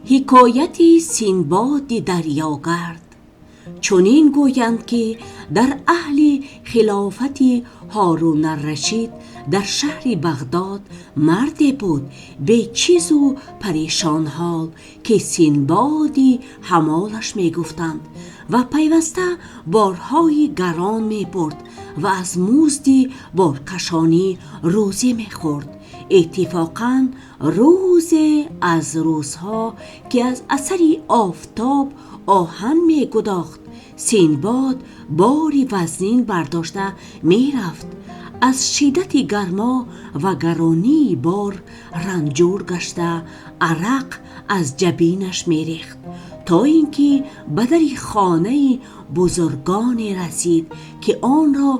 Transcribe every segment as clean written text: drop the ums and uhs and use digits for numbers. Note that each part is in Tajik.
Ҳикояти Синбоди дарёгард. Чунин гӯянд, ки дар аҳди хилофати Ҳорун-ур-Рашид дар шаҳри Бағдод марде буд бечизу парешонҳол, ки Синбоди ҳамолаш мегуфтанд ва пайваста борҳои гарон мебурд ва аз музди боркашонӣ рӯзӣ мехӯрд. Иттифоқан рӯзе аз рӯзҳо, ки аз асари офтоб оҳан мегудохт, Синбод бори вазнин бардошта мерафт. Аз шиддати гармо ва гаронии бор ранҷур гашта, арақ аз ҷабинаш мерехт, то инки ба дари хонаи бузургоне расид, ки онро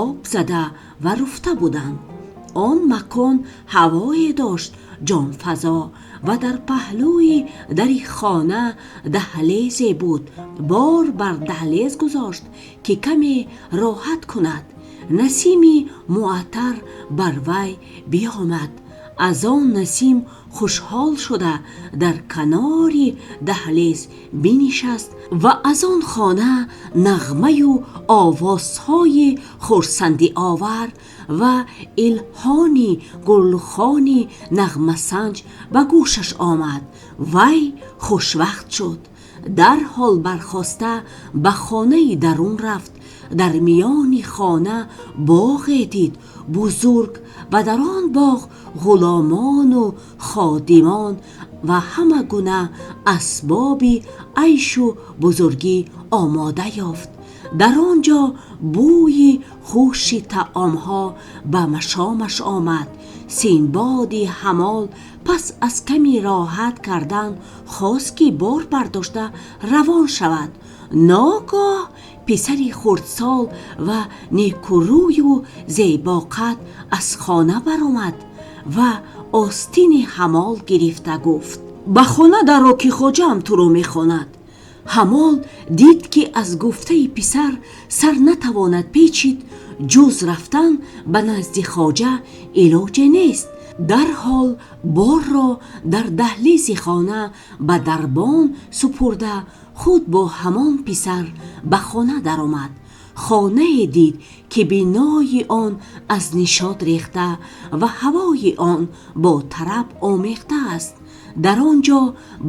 об зада ва руфта буданд. Он макон ҳавое дошт ҷонфазо ва дар паҳлӯи дари хона даҳлезе буд. Бор бар даҳлез гузошт, ки каме роҳат кунад. Насими муаттар бар вай биёмад. Аз он насим хушҳол шуда, дар канори даҳлез бинишаст ва аз он хона нағма ва овозҳои хурсандиовар ва илҳони гулхони нағмасанҷ ба гӯшаш омад. Вай хушвақт шуд. Дар ҳол бархоста ба хонаи дарун рафт. Дар миёни хона боғе дид бузург ва дар он боғ ғуломон ва ходимон ва ҳама гуна асбоби айшу бузургӣ омода ёфт. Дар он ҷо бӯи хуши таомҳо ба машомаш омад. Синбоди ҳамол пас аз каме роҳат кардан хост, ки бор бардошта равон шавад. Ногоҳ писаре хурдсол ва некрӯй ва зебоқад аз хона баромад ва остини ҳамол гирифта гуфт: «Ба хона даро, ки хоҷаам туро мехонад». Ҳамол дид, ки аз гуфтаи писар сар натавонад печид, ҷуз рафтан ба назди хоҷа илоҷ нест. Дар ҳол борро дар даҳлези хона ба дарбон супурда, худ бо ҳамон писар ба хона даромад. Хонае дид, ки бинои он аз нишот рехта ва ҳавои он бо тараб омехта аст. Дар он ҷо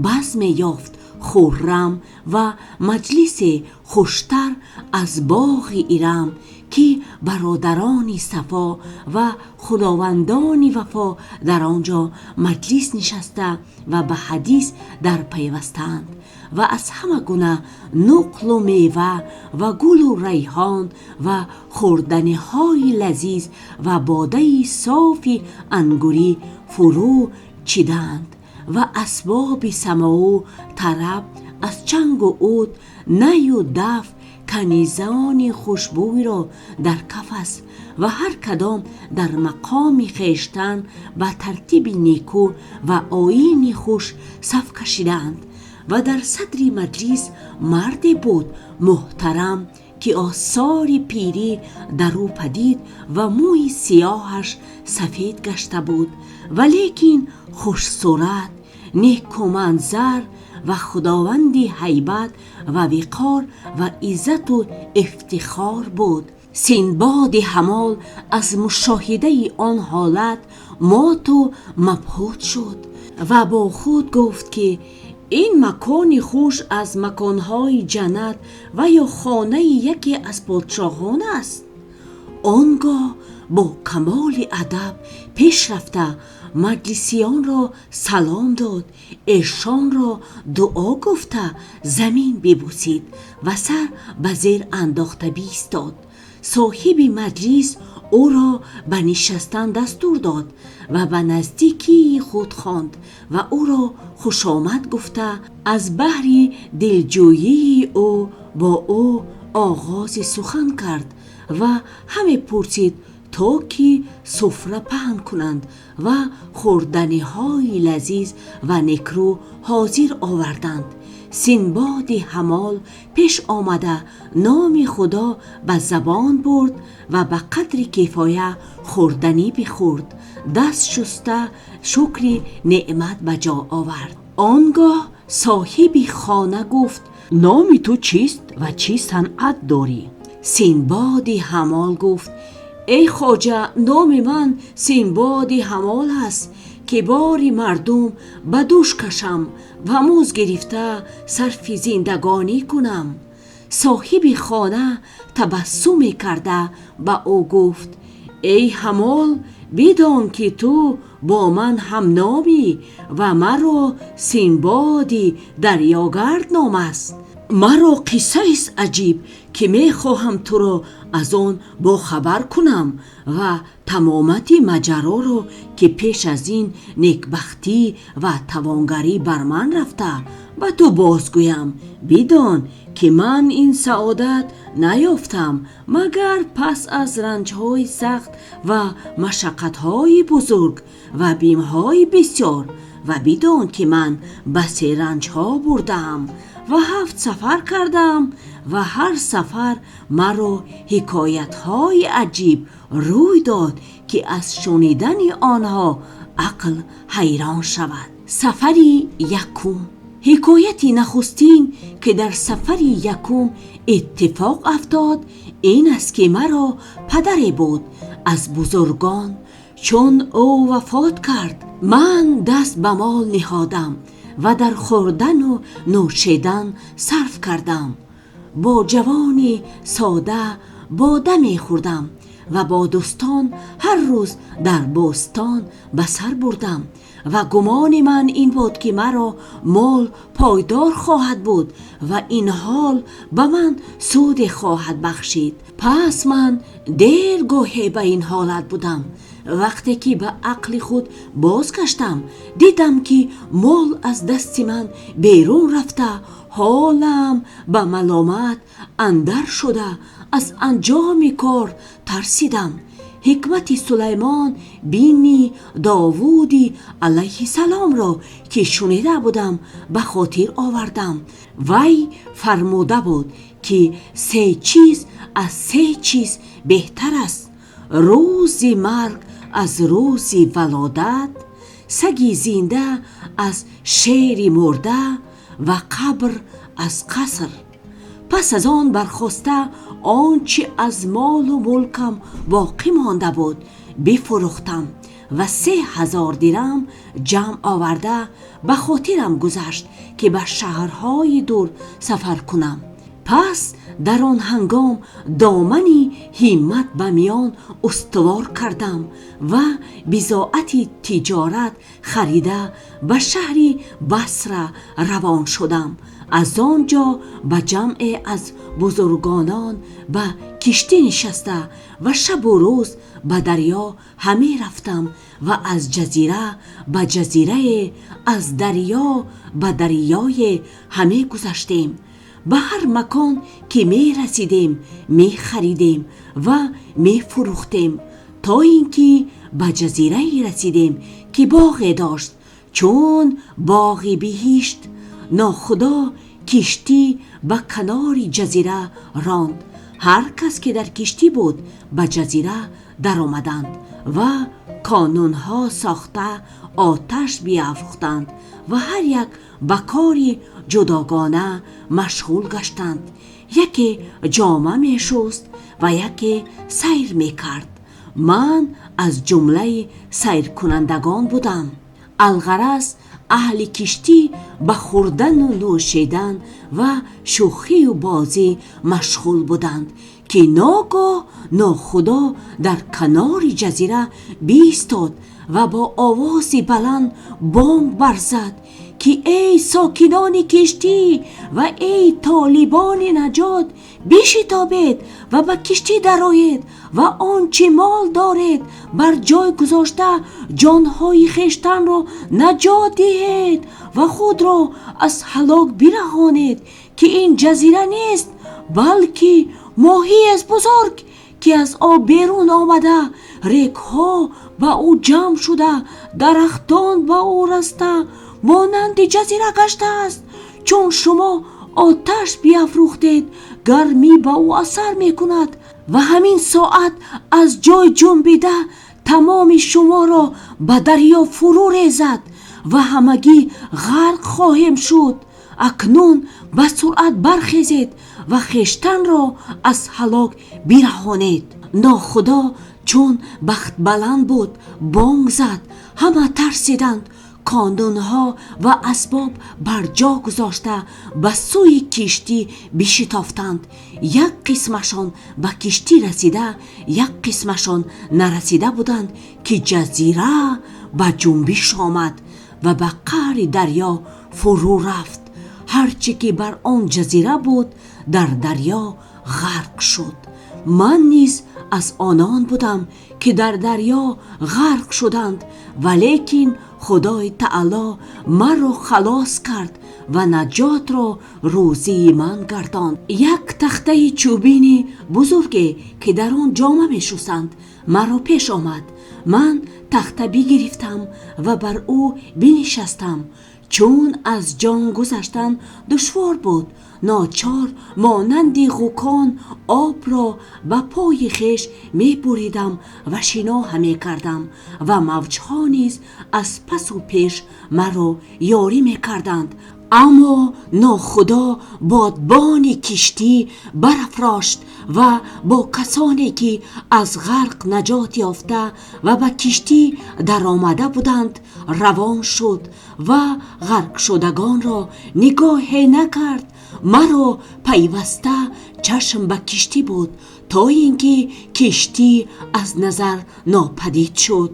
базме ёфт хуррам ва маҷлисе хуштар аз боғи Ирам, ки бародарони сафо ва худовандони вафо дар он ҷо маҷлис нишаста ва ба ҳадис дар пайвастаанд ва аз ҳама гуна нуқлу мева ва гулу райҳон ва хӯрданиҳои лазиз ва бодаи софи ангурӣ фурӯ чидаанд ва асбоби самоъу тараб аз чангу уд, найу даф, канизони хушбӯйро дар қафас ва ҳар кадом дар мақоми хештан ба тартиби нику ва оини хуш саф кашидаанд. Ва дар садри маҷлис марде буд муҳтарам, ки осори пирӣ дар ӯ падид ва мӯи сиёҳаш сафед гашта буд, валекин хушсурат, некӯманзар ва худованди ҳайбат ва вақор ва иззат ва ифтихор буд. Синбоди ҳамол аз мушоҳидаи он ҳолат моту мабҳут шуд ва бо худ гуфт, ки ин макони хуш аз маконҳои ҷаннат ва ё хонаи яке аз подшоҳон аст. Он гоҳ бо камоли адаб пеш рафта маҷлисиёнро салом дод, эшонро дуо гуфта замин бибӯсид ва сар ба зер андохта бистод. Соҳиби маҷлис ӯро ба нишастан дастур дод ва ба наздикии худ хонд ва ӯро хуш омад гуфта, аз баҳри дилҷӯии ӯ бо ӯ оғози сухан кард ва ҳама пурсид, то ки суфра паҳн кунанд ва хӯрданиҳои лазиз ва некрӯ ҳозир оварданд. Синбоди ҳамол пеш омада номи Худо ба забон бурд ва ба қадри кифоя хӯрданӣ бихӯрд, даст шуста шукри неъмат ба ҷо овард. Он гоҳ Соҳиби хона гуфт: «Номи ту чист ва чӣ санъат дорӣ?» Синбоди Ҳаммол гуфт: «Эй хоҷа, номи ман Синбоди Ҳаммол аст, ки бори мардум ба дӯш кашам ва музд гирифта сарфи зиндагонӣ кунам». Соҳиби хона табассуме карда ба ӯ гуфт: «Эй ҳаммол, бидон ки ту бо ман ҳамномӣ ва маро Синбоди Дарёгард ном аст. Маро қиссае аст аҷиб, ки мехоҳам туро аз он бохабар кунам ва тамомияти моҷароро, ки пеш аз ин некбахтӣ ва тавонгарӣ бар ман рафта, ба ту бозгӯям. Бидон ки ман ин саодат наёфтам, магар пас аз ранҷҳои сахт ва машаққатҳои бузург ва бимҳои бисёр. Ва бидон ки ман басе ранҷҳо бурдаам ва ҳафт сафар кардаам ва ҳар сафар маро ҳикоятҳои аҷиб рӯй дод, ки аз шунидани онҳо ақл ҳайрон шавад». Сафари якум. Ҳикояти нахустин, ки дар сафари якум иттифоқ афтод, ин аст, ки маро падаре буд аз бузургон. Чун ӯ вафот кард, ман даст ба мол ниҳодам ва дар хӯрдан ва нӯшидан сарф кардам. Бо ҷавони содда бода мехӯрдам ва бо дӯстон ҳар рӯз дар бӯстон ба сар бурдам ва гумони ман ин буд, ки маро мол пойдор хоҳад буд ва ин ҳол ба ман суде хоҳад бахшид. Пас ман дергоҳе ба ин ҳолат будам. Вақте ки ба ақли худ бозгаштам, дидам ки мол аз дасти ман берун рафта, ҳолам ба маломат андар шуда, аз анҷоми кор тарсидам. Ҳикмати Сулаймон ибни Довуд алайҳиссалом ро, ки шунида будам, ба хотир овардам. Вай фармуда буд, ки се чиз аз се чиз беҳтар аст: рӯзи марг аз рӯзи вилодат, саги зинда аз шери мурда ва қабр аз қаср. Пас аз он бархоста, он чи аз мол ва мулкам боқӣ монда буд, бифурӯхтам ва 3000 дирҳам ҷамъ оварда, ба хотирам гузашт, ки ба шаҳрҳои дур сафар кунам. Пас дар он ҳангом домани ҳиммат ба миён устувор кардам ва бизоати тиҷорат харида, ба шаҳри Басра равон шудам. Аз он ҷо ба ҷамъе аз бузургон ба киштӣ нишаста ва шабу рӯз ба дарё ҳамерафтам ва аз ҷазира ба ҷазира, аз дарё ба дарёе ҳамегузаштем. Ба ҳар макон ки мерасидем, мехаридем ва мефурӯхтем, то инки ба ҷазирае расидем, ки боғе дошт чун боғи биҳишт. Нохудо киштӣ ба канори ҷазира ронд. Ҳар кас ки дар киштӣ буд, ба ҷазира даромаданд ва конунҳо сохта, оташ биафрӯхтанд ва ҳар як ба кори ҷудогона машғул гаштанд. Яке ҷома мешуст ва яке сайр мекард. Ман аз ҷумлаи сайркунандагон будам. Алғараз аҳли киштӣ ба хӯрдан ва нӯшидан ва шӯхӣ ва бозӣ машғул буданд, ки ногоҳ нохудо дар канори ҷазира бистод ва бо овози баланд банг барзад, ки эй сокинони киштӣ ва эй толибони наҷот, бишторед ва ба киштӣ дароед ва он чи мол доред бар ҷой гузошта, ҷонҳои хештанро наҷот диҳед ва худро аз ҳалок бираҳонед, ки ин ҷазира нест, балки моҳие аст бузург, ки аз об берун омада, регҳо ба ӯ ҷамъ шуда, дарахтон ба ӯ раста, монанди ҷазира гаштааст. Чун шумо оташ биафрӯхтед, гармӣ ба ӯ асар мекунад ва ҳамин соат аз ҷой ҷунбида, тамоми шуморо ба дарё фурӯ резад. ва ҳамагӣ ғарқ хоҳем шуд. Акнун ба суръат бархезед ва хештанро аз ҳалок бираҳонед. Нохудо чун бахтбаланд буд, бонг зад. Ҳама тарсиданд. Конунҳо ва асбоб бар ҷо гузошта, ба сӯи киштӣ бишитофтанд. Як қисмашон ба киштӣ расида, як қисмашон нарасида буданд, ки ҷазира ба ҷунбиш омад ва ба қаъри дарё фурӯ рафт. Ҳарче ки бар он ҷазира буд, дар дарё ғарқ шуд. Ман низ аз онон будам, ки дар дарё ғарқ шуданд, валекин Худои таоло маро халос кард ва наҷотро рӯзии ман гардонд. Як тахтаи чӯбини бузурге, ки дар он ҷома мешустанд, маро пеш омад. Ман тахта бигирифтам ва бар ӯ бинишастам. Чун аз ҷон гузаштан душвор буд, ночор монанди ғукон обро ба пои хеш мебуридам ва шино мекардам ва мавҷҳо низ аз пасу пеш маро ёрӣ мекарданд. Аммо нохудо бодбони киштӣ барафрошт ва бо касоне ки аз ғарқ наҷот ёфта ва ба киштӣ даромада буданд равон шуд ва ғарқшудагонро нигоҳе накард. Маро пайваста чашм ба киштӣ буд, то ин ки киштӣ аз назар нопадид шуд.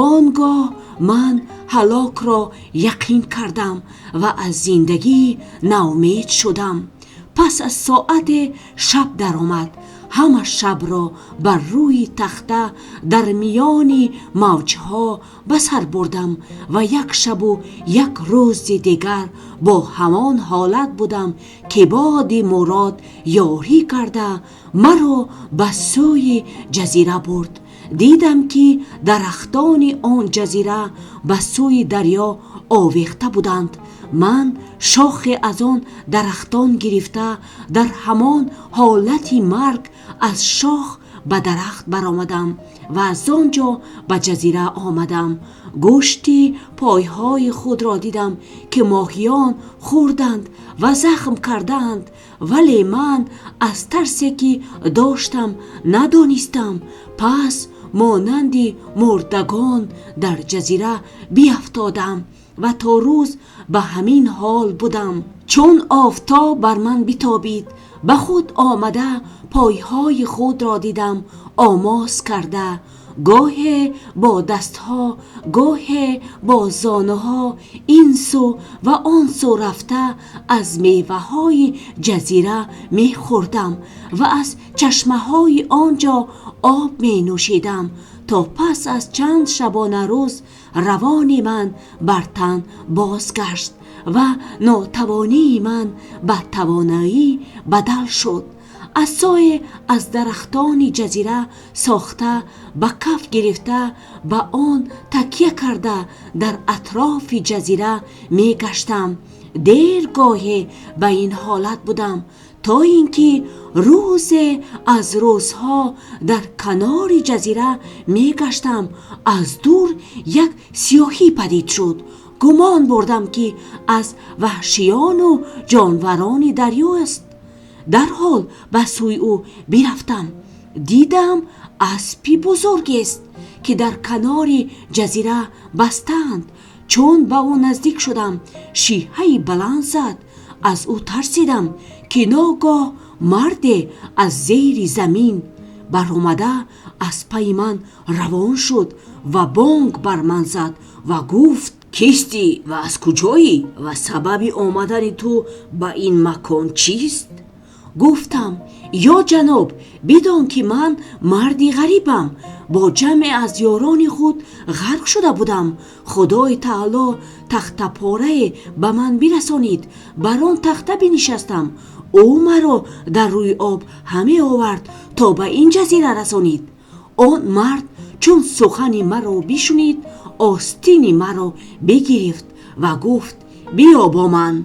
Он гоҳ ман ҳалокро яқин кардам ва аз зиндагӣ ноумед шудам. Пас аз соате шаб даромад. Ҳама шабро бар рӯи тахта дар миёни мавҷҳо ба сар бурдам ва як шабу як рӯзи дигар бо ҳамон ҳолат будам, ки боди мурод ёрӣ карда маро ба сӯи ҷазира бурд. Дидам, ки дарахтони он ҷазира ба сӯи дарё овехта буданд. Ман шохе аз он дарахтон гирифта, дар ҳамон ҳолати марг аз шох ба дарахт баромадам ва аз он ҷо ба ҷазира омадам. Гӯшти пойҳои худро дидам, ки моҳиён хӯрданд ва захм кардаанд, вале ман аз тарсе ки доштам надонистам. Пас монанди мурдагон дар ҷазира биафтодам ва то рӯз ба ҳамин ҳол будам. Чун офтоб бар ман битобид, ба худ омада, пойҳои худро дидам омос карда. Гоҳе бо дастҳо, гоҳе бо зонуҳо ин сӯ ва он сӯ рафта, аз меваҳои ҷазира мехӯрдам ва аз чашмаҳои он ҷо об менӯшидам, то пас аз чанд шабонарӯз равони ман бар тан бозгашт ва нотавонии ман ба тавоноӣ бадал шуд. Асое аз дарахтони ҷазира сохта, ба каф гирифта, ба он такя карда, дар атрофи ҷазира мегаштам. Дергоҳе ба ин ҳолат будам, то ин ки рӯзе аз рӯзҳо дар канори ҷазира мегаштам. Аз дур як сиёҳӣ падид шуд. Гумон бурдам, ки аз ваҳшиёну ҷонварони дарёст. Дарҳол ба сӯи ӯ бирафтам. Дидам, аспи бузургест, ки дар канори ҷазира бастаанд. Чун ба ӯ наздик шудам, шиҳаи баланд зад. Аз ӯ тарсидам, ки ногоҳ марде аз зери замин баромада аз пайи ман равон шуд ва бонг бар ман зад ва гуфт: кистӣ ва аз куҷоӣ ва сабаби омадани ту ба ин макон чист? Гуфтам: ё ҷаноб, бидон ки ман марди ғарибам, бо ҷамъе аз ёрони худ ғарқ шуда будам. Худои таоло тахтапорае ба ман бирасонид, бар он тахта бинишастам. Ӯ маро дар рӯи об ҳаме овард, то ба ин ҷазира расонид. Он мард чун сухани маро бишунид, остини маро бигирифт ва гуфт: биё бо ман.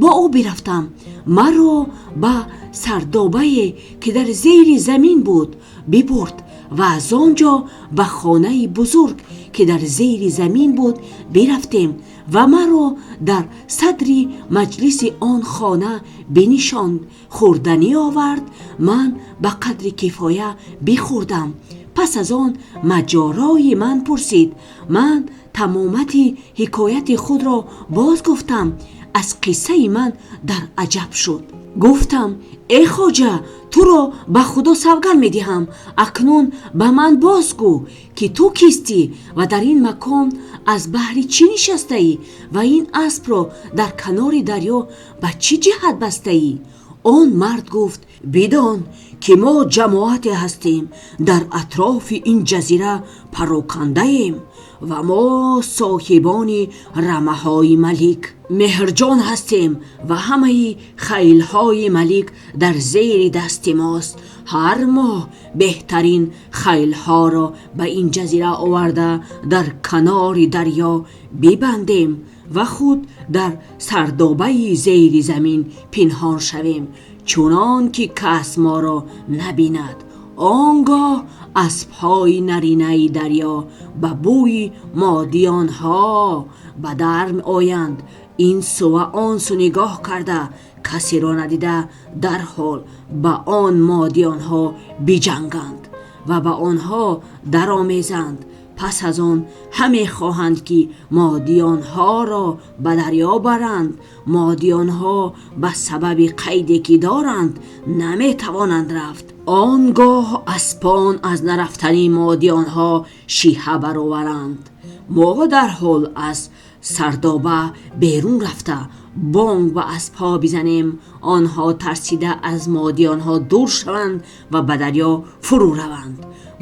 Бо ӯ бирафтам. Маро ба сардобае, ки дар зери замин буд, бибурд ва аз он ҷо ба хонаи бузург, ки дар зери замин буд, бирафтем. ва маро дар садри маҷлиси он хона бинишонд, хӯрданӣ овард. Ман ба қадри кифоя бихӯрдам. Пас аз он моҷарои ман пурсид. Ман тамомати ҳикояти худро боз гуфтам. Аз қиссаи ман дар аҷаб шуд. Гуфтам: «Эй хоҷа, туро ба Худо савганд медиҳам, акнун ба ман бозгӯ, ки ту кистӣ ва дар ин макон аз баҳри чӣ нишастаӣ ва ин аспро дар канори дарё ба чӣ ҷиҳат бастаӣ?» Он мард гуфт: «Бидон ки мо ҷамоате ҳастем, дар атрофи ин ҷазира пароканда ем ва мо соҳибони рамаҳои малики Меҳрҷон ҳастем ва ҳама хайлҳои малик дар зери дасти мост. Ҳар моҳ беҳтарин хайлҳоро ба ин ҷазира оварда, дар канори дарё бибандем ва худ дар сардобае зери замин пинҳон шавем, чунон ки кас моро набинад. Он гоҳ аспҳои нарина дарё ба бӯи модиёнҳо ба дар оянд. Ин су ва он су нигоҳ карда, касеро надида, дар ҳол ба он модиёнҳо биҷанганд ва ба онҳо даромезанд. Пас аз он ҳама хоҳанд ки модиёнҳоро ба дарё баранд. Модиёнҳо ба сабаби қайде ки доранд наметавонанд рафт. Он гоҳ аспон аз нарафтани модиёнҳо шеҳа бароваранд. Мо дар ҳол аз сардоба берун рафта, бонг ба аспҳо бизанем. Онҳо тарсида аз модиёнҳо дур шаванд ва ба дарё фуру раванд.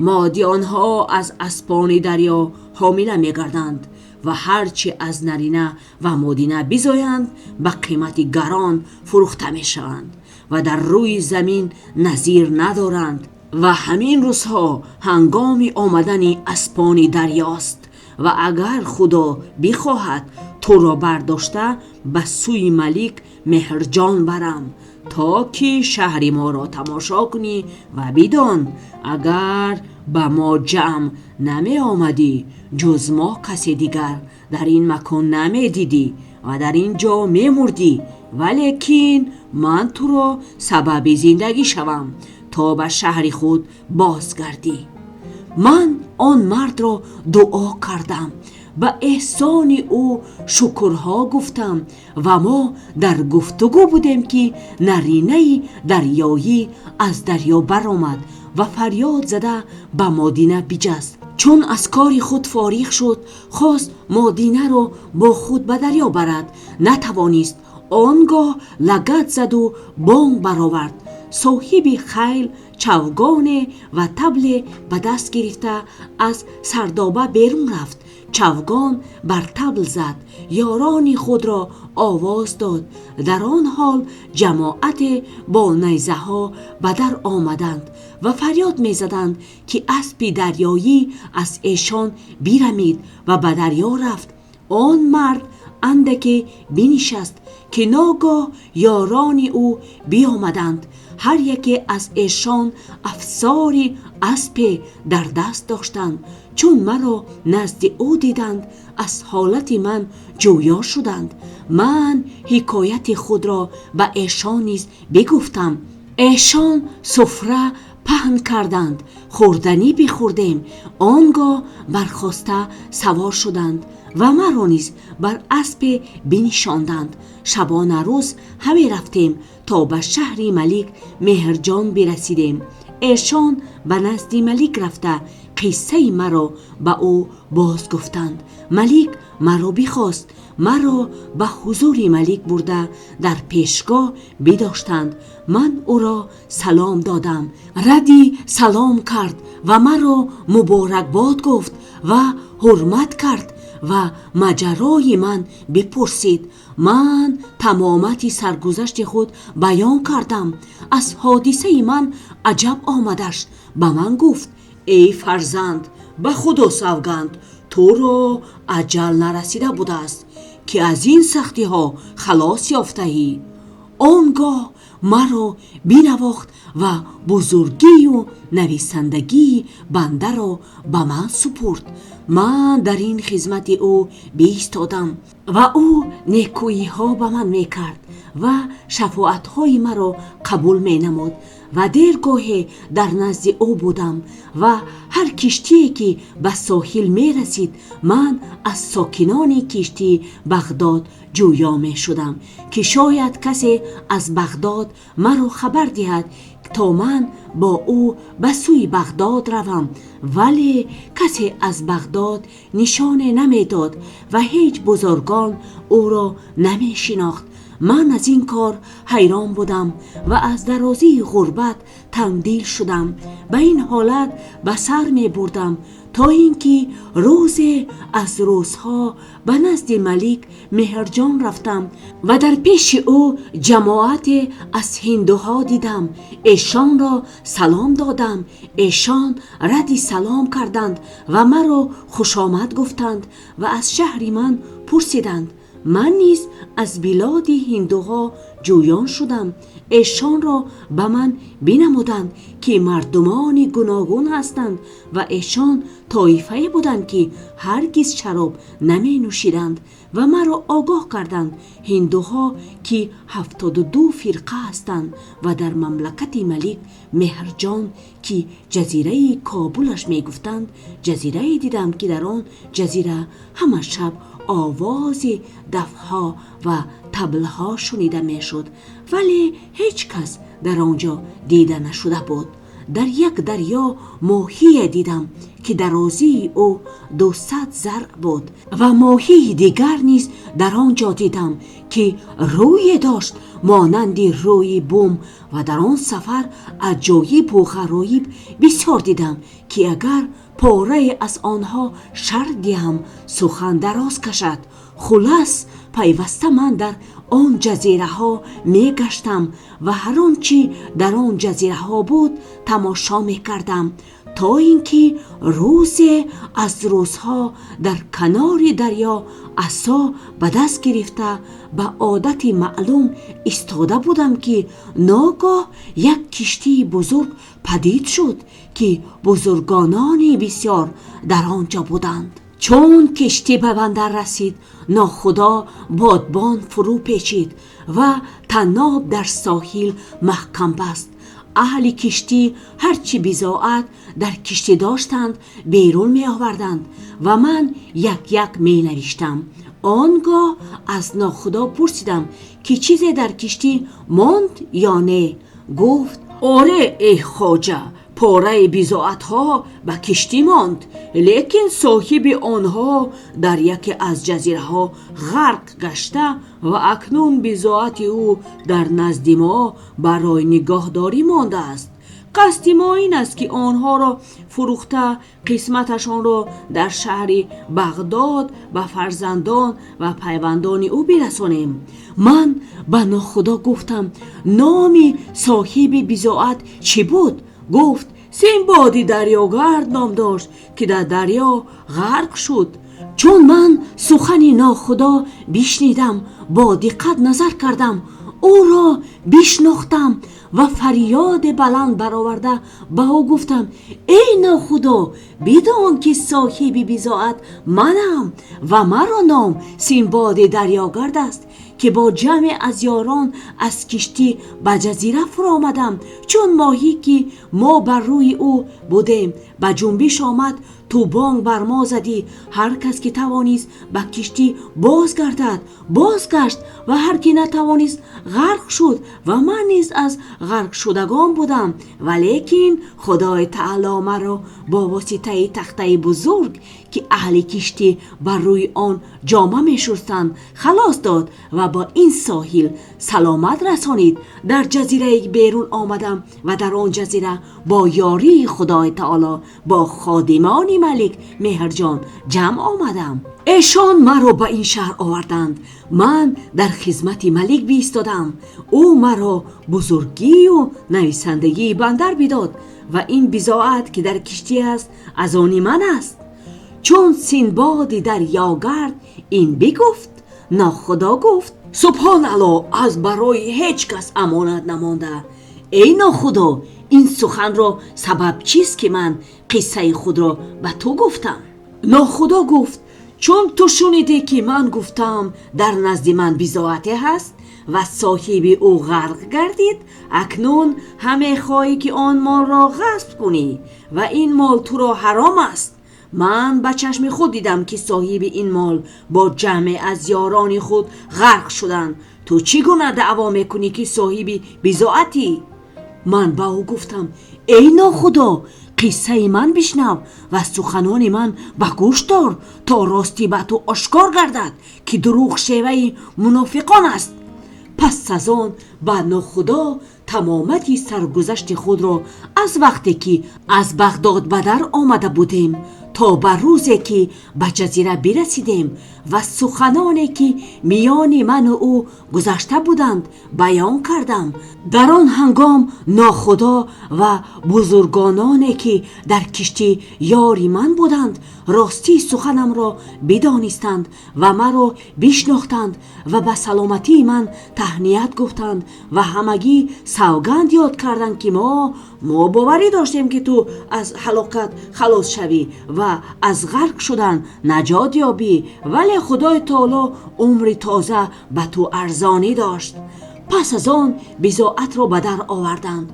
Модиёнҳо аз аспони дарё ҳомила мегарданд ва ҳарчи аз нарина ва модина бизоянд, ба қимати гарон фурӯхта мешаванд ва дар рӯи замин назир надоранд. Ва ҳамин рӯзҳо ҳангоми омадани аспони дарёст ва агар Худо бихоҳад, туро бардошта ба сӯи малики Меҳрҷон барам, то ки шаҳри моро тамошо кунӣ ва бидон, агар ба мо ҷамъ намеомадӣ, ҷуз мо кас дигар дар ин макон намедидӣ ва дар ин ҷо мемурдӣ. Валекин ман туро сабаби зиндагӣ шавам, то ба шаҳри худ бозгардӣ.» Ман он мардро дуо кардам, ба эҳсони ӯ шукрҳо гуфтам ва мо дар гуфтугӯ будем, ки наринаи дарёӣ аз дарё баромад ва фарёд зада ба модина биҷаст. Чун аз кори худ фориғ шуд, хост модинаро бо худ ба дарё барад, натавонист. Он гоҳ лагад зад ва бонг баровард. Соҳиби хайл чавгон ва табле ба даст гирифта аз сардоба берун рафт. Чавгон бар табл зад, ёрони худро овоз дод. Дар он ҳол ҷамоате бо найзаҳо ба дар омаданд ва фарёд мезаданд, ки аспи дарёӣ аз эшон бирамид ва ба дарё рафт. Он мард андаке бинишаст, ки ногоҳ ёрони ӯ биёмаданд. Ҳар яке аз эшон афсори аспе дар даст доштанд. Чун маро назди ӯ диданд, аз ҳолати ман ҷӯё шуданд. Ман ҳикояти худро ба эшон низ бигуфтам. Эшон суфра паҳн карданд, хӯрданӣ бихӯрдем. Он гоҳ бархоста савор шуданд ва маро низ бар аспе биншонданд. Шабонарӯз ҳаме рафтем, то ба шаҳри малики Меҳрҷон бирасидем. Эшон ба назди малик рафта, қиссаи маро ба ӯ боз гуфтанд. Малик маро бихост. Маро ба ҳузури малик бурда, дар пешгоҳ бидоштанд. Ман ӯро салом додам. Радди салом кард ва маро муборакбод гуфт ва ҳурмат кард ва моҷарои ман бипурсид. Ман тамомати саргузашти худ баён кардам. Аз ҳодисаи ман аҷаб омадаш. Ба ман гуфт: «Эй фарзанд, ба Худо савганд, туро аҷал нарасида будааст, ки аз ин сахтиҳо халос ёфтаӣ.» Он гоҳ маро бинавохт ва бузургию нависандагии бандаро ба ман супурд. Ман дар ин хизмати ӯ биистодам ва ӯ некӯиҳо ба ман мекард ва шафоатҳои маро қабул менамуд ва дергоҳе дар назди ӯ будам ва ҳар киштие ки ба соҳил мерасид, ман аз сокинони киштии Бағдод ҷӯё мешудам, ки шояд касе аз Бағдод маро хабар диҳад, то ман бо ӯ ба сӯи Бағдод равам. Вале касе аз Бағдод нишоне намедод ва ҳеҷ бузургон ӯро намешинохт. Ман аз ин кор ҳайрон будам ва аз дарозии ғурбат тангдил шудам. Ба ин ҳолат ба сар мебурдам, то ин ки рӯзе аз рӯзҳо ба назди малик Меҳрҷон рафтам ва дар пеши ӯ ҷамоате аз ҳиндуҳо дидам. Эшонро салом додам. Эшон радди салом карданд ва маро хушомад гуфтанд ва аз шаҳри ман пурсиданд. Ман низ аз билоди ҳиндуҳо ҷӯён шудам. Эшонро ба ман бинамуданд, ки мардумони гуногун ҳастанд ва эшон тоифае буданд, ки ҳаргиз шароб наменӯшиданд ва маро огоҳ карданд ҳиндуҳо ки 72 фирқа ҳастанд ва дар мамлакати малик Меҳрҷон, ки ҷазираи Кобулаш мегуфтанд, ҷазирае дидам, ки дар он ҷазира ҳама шаб овози дафҳо ва таблҳо шунида мешуд, вале ҳеҷ кас дар он ҷо дида нашуда буд. Дар як дарё моҳие дидам, ки дарозии ӯ 200 заръ буд ва моҳии дигар низ дар он ҷо дидам, ки рӯе дошт монанди рӯи бум. Ва дар он сафар аҷоибу ғароиб бисёр дидам, ки агар порае аз онҳо шарҳ диҳам, сухан дароз кашад. Хулас, пайваста ман дар он ҷазираҳо мегаштам ва ҳар он чӣ дар он ҷазираҳо буд тамошо мекардам, то ин ки рӯзе аз рӯзҳо дар канори дарё асо ба даст гирифта ба одати маълум истода будам, ки ногоҳ як киштии бузург падид шуд, ки бузургонони бисёр дар он ҷо буданд. Чун киштӣ ба бандар расид, нохудо бодбон фурӯ печид ва таноб дар соҳил маҳкам баст. Аҳли киштӣ ҳарчи бизоат дар киштӣ доштанд берун меоварданд ва ман як-як менавиштам. Он гоҳ аз нохудо пурсидам, ки чизе дар киштӣ монд ё не? Гуфт: оре, эй хоҷа, пораи бизоатҳо ба киштӣ монд, лекин соҳиби онҳо дар яке аз ҷазираҳо ғарқ гашта ва акнун бизоати ӯ дар назди мо барои нигоҳдорӣ мондааст. Қасди мо ин аст, ки онҳоро фурӯхта қисматашонро дар шаҳри Бағдод ба фарзандон ва пайвандони ӯ бирасонем. Ман ба нохудо гуфтам: номи соҳиби бизоат чӣ буд? Гуфт: Синбоди дарёгард ном дошт, ки дар дарё ғарқ шуд. Чун ман сухани нохудо бишнидам, бо диққат назар кардам, ӯро бишнохтам ва фарёде баланд бароварда ба ӯ гуфтам: эй нохудо, бидон ки соҳиби бизоат манам ва маро ном Синбоди дарёгард аст, ки бо ҷамъе аз ёрон аз киштӣ ба ҷазира фуромадам. Чун моҳӣ, ки мо бар рӯи ӯ будем, ба ҷунбиш омад, ту бонг бар мо задӣ. Ҳар кас ки тавонист ба киштӣ бозгардад, бозгашт ва ҳар ки натавонист ғарқ шуд ва ман низ аз ғарқшудагон будам. Валекин Худои таоло маро бо воситаи тахтаи бузург, ки аҳли киштӣ бар рӯи он ҷома мешустанд, халос дод ва ба ин соҳил саломат расонид. Дар ҷазирае берун омадам ва дар он ҷазира бо ёрии Худои таоло бо ходимони малик Меҳрҷон ҷамъ омадам. Эшон маро ба ин шаҳр оварданд. Ман дар хизмати малик биистодам. Ӯ маро бузургию нависандагии бандар бидод ва ин бизоат, ки дар киштӣ аст, аз они ман аст. Чун Синбоди дарёгард ин бигуфт, нохудо гуфт: Субҳоналлоҳ, аз барои ҳеҷ кас амонат намонда. Эй нохудо, ин суханро сабаб чист, ки ман қиссаи худро ба ту гуфтам? Нохудо гуфт: чун ту шунидӣ, ки ман гуфтам дар назди ман бизоате ҳаст ва соҳиби ӯ ғарқ гардид, акнун ҳам мехоҳӣ, ки он молро ғасб кунӣ ва ин мол туро ҳаром аст. Ман ба чашми худ дидам, ки соҳиби ин мол бо ҷамъе аз ёрони худ ғарқ шуданд. Ту чӣ гуна даъво мекунӣ, ки соҳиби бизоатӣ? Ман ба ӯ гуфтам: эй нохудо, қиссаи ман бишнав ва суханони ман ба гӯш дор, то ростӣ ба ту ошкор гардад, ки дурӯғ шеваи мунофиқон аст. Пас аз он ба нохудо тамомияти саргузашти худро аз вақте ки аз Бағдод ба дар омада будем то ба рӯзе ки ба ҷазира расидем ва суханоне ки миёни ман ва ӯ гузашта буданд баён кардам. Дар он ҳангом нохудо ва бузургоне ки дар киштӣ ёри ман буданд, ростии суханамро бидонистанд ва маро бишнохтанд ва ба саломатии ман таҳният гуфтанд ва ҳамагӣ савганд ёд карданд, ки мо бовар доштем, ки ту аз ҳалокат халос шавӣ ва аз ғарқ шудан наҷот ёбӣ, вале Худои таъоло умри тоза ба ту арзонӣ дошт. Пас аз он бизоатро ба дар оварданд.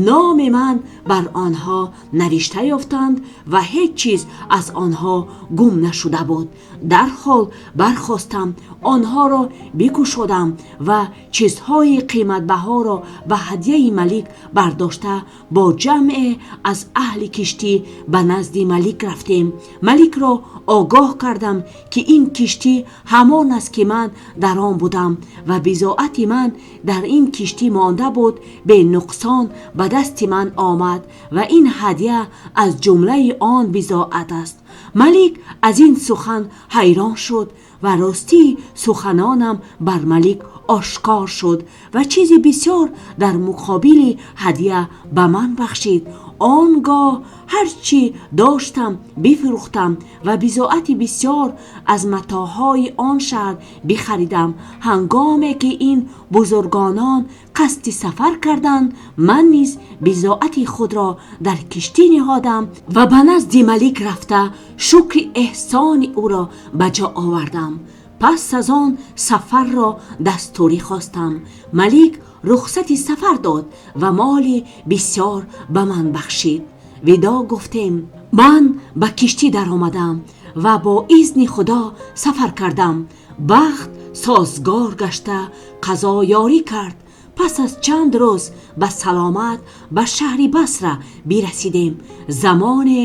Номи ман бар онҳо навишта ёфтанд ва ҳеҷ чиз аз онҳо гум нашуда буд. Дар ҳол бархостам, онҳоро бикушодам ва чизҳои қиматбаҳоро ба ҳадияи малик бардошта, бо ҷамъе аз аҳли киштӣ ба назди малик рафтем. Маликро огоҳ кардам, ки ин киштӣ ҳамон аст, ки ман дар он будам ва бизоати ман дар ин киштӣ монда буд, бенуқсон ба дасти ман омад ва ин ҳадия аз ҷумлаи он бизоат аст. Малик аз ин сухан ҳайрон шуд ва ростии суханонам бар малик ошкор шуд ва чизи бисёр дар муқобили ҳадия ба ман бахшид. Он гоҳ ҳарчи доштам бифурӯхтам ва бизоати бисёр аз матоъҳои он шаҳр бихаридам. Ҳангоме ки ин бузургон қасди сафар карданд, ман низ бизоати худро дар киштӣ ниҳодам ва ба назди малик рафта шукри эҳсони ӯро ба ҷо овардам. Пас аз он сафарро дастурӣ хостам. Малик рухсати сафар дод ва моли бисёр ба ман бахшид. Видоъ гуфтем. Ман ба киштӣ даромадам ва бо изни Худо сафар кардам. Бахт созгор гашта, қазо ёрӣ кард. Пас аз чанд рӯз ба саломат ба шаҳри Басра расидем. Замоне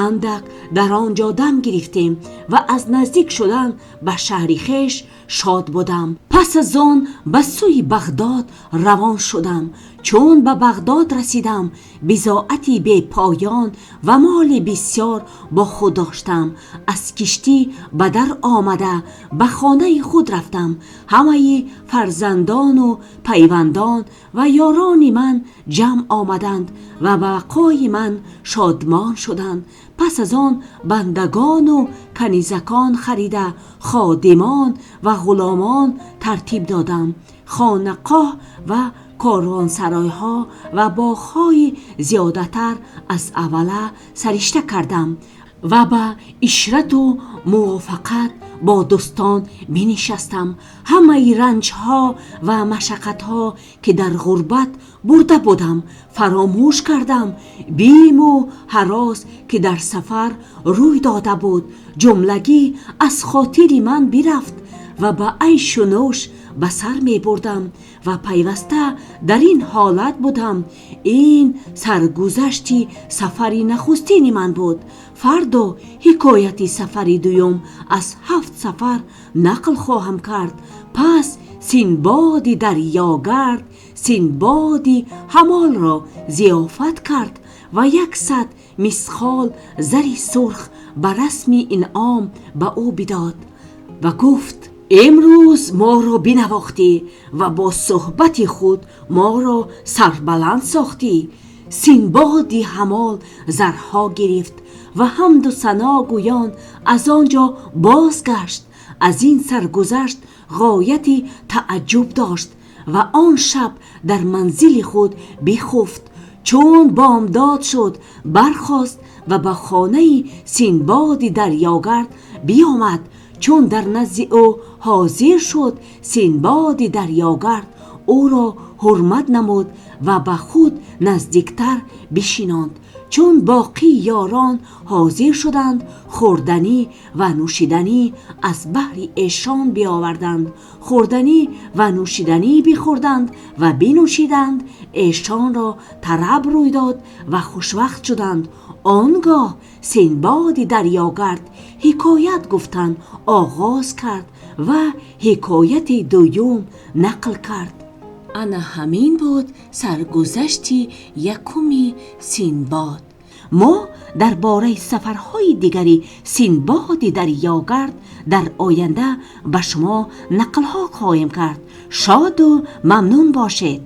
андак дар он ҷо дам гирифтем ва аз наздик шудан ба шаҳри хеш шод будам. Пас аз он ба сӯи Бағдод равон шудам. Чун ба Бағдод расидам, бизоати бепоён ва моли бисёр бо худ доштам. Аз киштӣ ба дар омада ба хонаи худ рафтам. Ҳама фарзандон ва пайвандон ва ёрони ман ҷамъ омаданд ва ба бақои ман шодмон шуданд. Пас аз он бандагон ва канизакон харида, хидматгорон ва ғуломон тартиб додам. Хонақоҳ ва корвонсаройҳо ва боғҳои зиёдатар аз аввала саришта кардам ва ба ишрат ва мувофиқат бо дӯстон нишастам. Ҳама ранҷҳо ва машаққатҳо ки дар ғурбат бурда будам фаромӯш кардам. Бим ва ҳарос ки дар сафар рӯй дода буд ҷумлагӣ аз хотири ман бирафт ва ба айшу нӯш ба сар мебурдам ва пайваста дар ин ҳолат будам. Ин саргузашти сафари нахустини ман буд. Фардо ҳикояти сафари дуюм аз ҳафт сафар нақл хоҳам кард. Пас Синбоди дарёгард Синбоди ҳаммолро зиёфат кард ва 100 мисқол зари сурх ба расми инъом ба ӯ бидод ва гуфт: имрӯз моро бинавохтӣ ва бо суҳбати худ моро сарбаланд сохтӣ. Синбоди ҳаммол зарҳо гирифт ва ҳамду сано гӯён аз он ҷо бозгашт. Аз ин саргузашт ғояти тааҷҷуб дошт ва он шаб дар манзили худ бихуфт. Чун бомдод шуд, бархост ва ба хонаи Синбоди дарёгард биёмад. Чун дар назди ӯ ҳозир шуд, Синбоди дарёгард ӯро ҳурмат намуд ва ба худ наздиктар бишонд. Чун боқии ёрон ҳозир шуданд, хӯрданӣ ва нӯшиданӣ аз баҳри эшон биёварданд. Хӯрданӣ ва нӯшиданӣ бихӯрданд ва бинӯшиданд. Эшонро тараб рӯй дод ва хушвақт шуданд. Он гоҳ Синбоди дарёгард ҳикоят гуфтан оғоз кард ва ҳикояти дуюм нақл кард. Ана ҳамин буд саргузашти якуми Синбод. Мо дар бораи сафарҳои дигари Синбоди дарёгард дар оянда ба шумо нақлҳо хоҳем кард. Шод ва мамнун бошед.